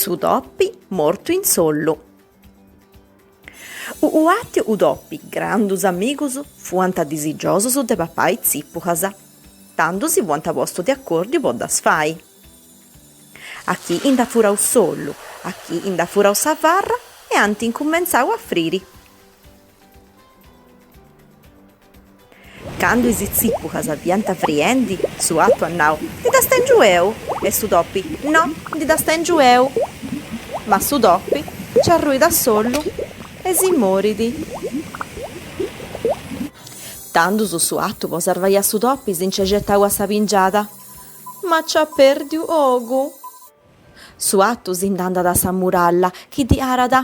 Su topi mortu in s'ollu. U 'atu e u topi, grandus amigus, fuant disigiosus de papai tzipulas. Tandu si fuant postus de acordiu po ddas fai. A chi nd'at furau s'ollu, a chi nd'at furau sa farra e ant incumentzau a friri. Candu is tzipulas fiant friendi, su 'atu at nau, Ndi ddas tèngiu eu! E su topi, No, ndi ddas tèngiu eu! Ma su topi nci arruit a s'ollu e si morit. Tandus su 'atu po sarvai a su topi si nc'est getau a sa pingiada, ma nci at pèrdiu ogu. Su 'atu si nd'andat a sa muralla chi ddi arat,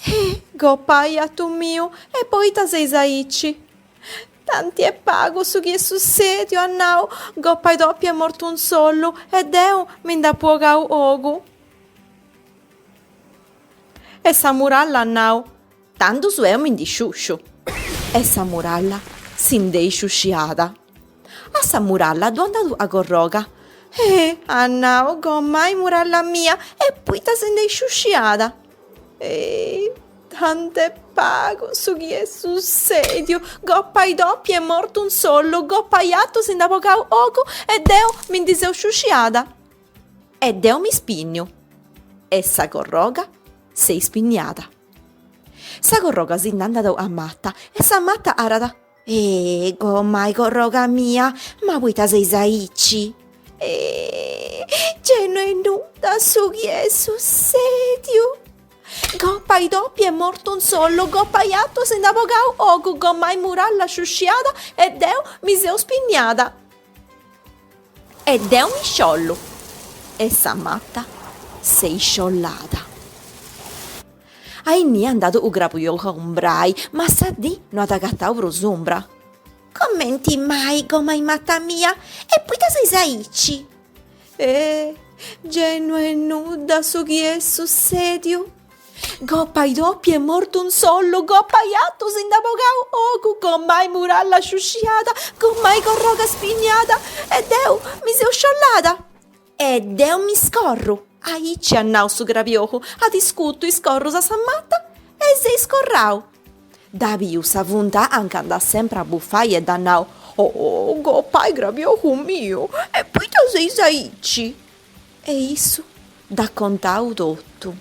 Eh, gopai 'atu miu, e poita seis aici? Tanti est pagu su chi est sussèdiu, at nau, gopai topi est mortu in s'ollu e deu mi nd'apu 'ogau ogu. E sa muralla at nau, Tandus eo mi ndi sciusciu. E sa muralla si nd'est sciusciada. A sa muralla ddu at nadu a corroga. Eh, at nau, gomai muralla mia, e poita si nd'est sciusciada? Eh, tant'est pagu su chi est sussèdiu, gopai topi est mortu in s'ollu, gopai 'atu si nd'at bogau ogu e deu mi ndi seu sciusciada. E deu mi spinniu. E sa corroga s'est ispinniada. Sa corroga si nd'andat a mata e sa mata arat, Eh, gomai corroga mia, ma poita seis aici? Eh, gei no est nudda su chi est sussèdiu. Gopai topi est mortu in s'ollu, gopai 'atu si nd'at bogau ogu, gomai muralla sciusciada e deu mi seu spinniada. E deu mi sciollu. E sa mata s'est sciollada. A innia at andadu u crabiogu a umbrai, ma sa dì no at agatau prus umbra. Comenti mai, gomai mata mia, e poita seis aici? Eh, gei no est nudda su chi est sussèdiu. Gopai topi est mortu in s'ollu, gopai 'atu si nd'at bogau ogu, gomai muralla sciusciada, gomai corroga spinniada, e deu mi seu sciollada. E deu mi scorru, aici at nau su crabiogu, at iscutu is corrus a sa mata e s'est scorrau. Dd'at biu sa funtana anca andat sempri a bufai e dd'at nau, Oh, gopai crabiogu miu, e poita seis aici? E issu dd'at contau totu.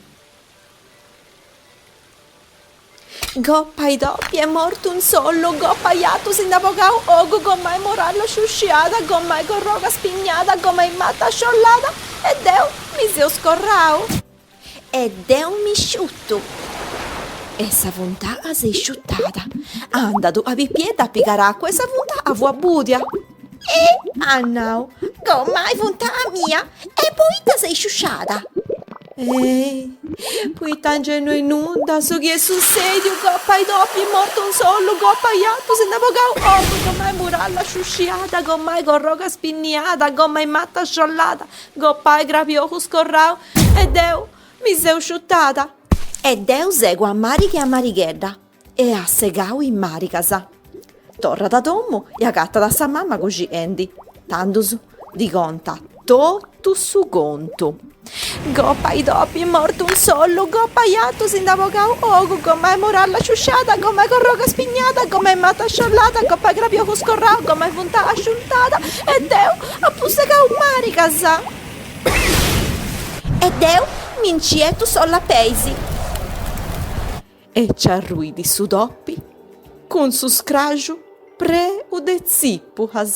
Gopai topi est mortu in s'ollu, gopai 'atu si nd'at bogau ogu, gomai muralla sciusciada, gomai corroga spinniada, gomai mata sciollada, e deu mi seu scorrau. E deu mi sciutu. E sa funtana s'est sciutada. Andat una pipiedda a pigare acua e sa funtana fuat budia. Eh, at nau, gomai funtana mia, e poita s'est sciusciada? Eh, poita gei no est nudda su chi est sussediu, gopai topi mortu in s'ollu, gopai 'atu si nd'at bogau ogu, gomai muralla sciusciada, gomai corroga spinniada, gomai mata sciollada, gopai crabiogu scorrau, e deu mi seu sciutada. E deu segu a mariga e a marighedda. E at segau is marigas. Torrat a domu e agatat a sa mama coxiendi. Tandus ddi contat totu su contu. Gopai topi mortu in s'ollu, gopai 'atu si nd'at bogau ogu, gomai muralla sciusciada, gomai corroga spinniada, gomai mata sciollada, gopai crabiogu scorrau, gomai funtana sciutada, e deu apu segau marigas. E deu mi nci 'etu s'ollu a peis. E nci arruit su topi cun su scraxu prenu de tzipulas.